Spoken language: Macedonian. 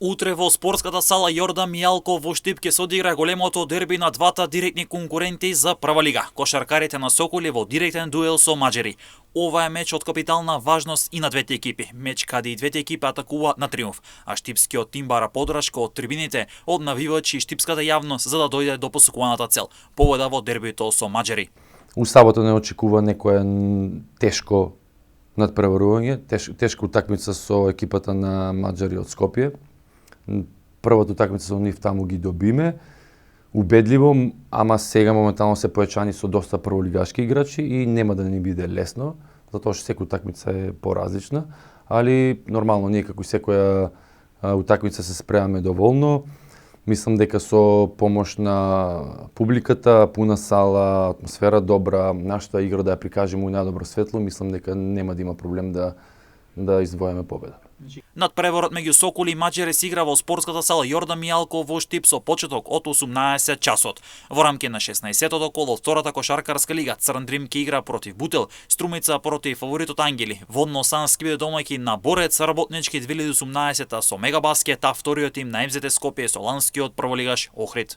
Утре во спортската сала Јордан Мијалков во Штип ќе се одигра големото дерби на двата директни конкуренти за прва лига. Кошаркарите на Соколи во директен дуел со маđери. Ова е меч од капитална важност и на двете екипи. Меч каде и двете екипи атакуваат на триумф, а штипскиот тим бара подршка од трибините, од навивачи и штипската јавност за да дојде до посакуваната цел — победа во дербито со маđери. У сабота не очекува некое тешко надпреварување, тешка утакмица со екипата на маđери од Скопје. Првата утакмица со нив таму ги добиме. Убедливо, ама сега моментално се појачани со доста прволигашки играчи и нема да ни биде лесно, затоа што секоја утакмица е поразлична, али нормално ние како и секоја утакмица се спремаме доволно. Мислам дека со помош на публиката, пуна сала, атмосфера добра, нашата игра да ја прикажеме у најдобро светло, мислам дека нема да има проблем да извоеме победа. Надпреворот меѓу Соколи и маđери се игра во спортската сала Јордан Мијалков во Штип со почеток од 18 часот. Во рамки на 16-тото коло втората кошаркарска лига Црн Дрим ќе игра против Бутел, Струмица против фаворитот Ангели, Водно Сански биде домаќин на Борец работнички 2018 со Мегабаскет, а вториот им на МЗТ Скопје со ланскиот прволигаш Охрид.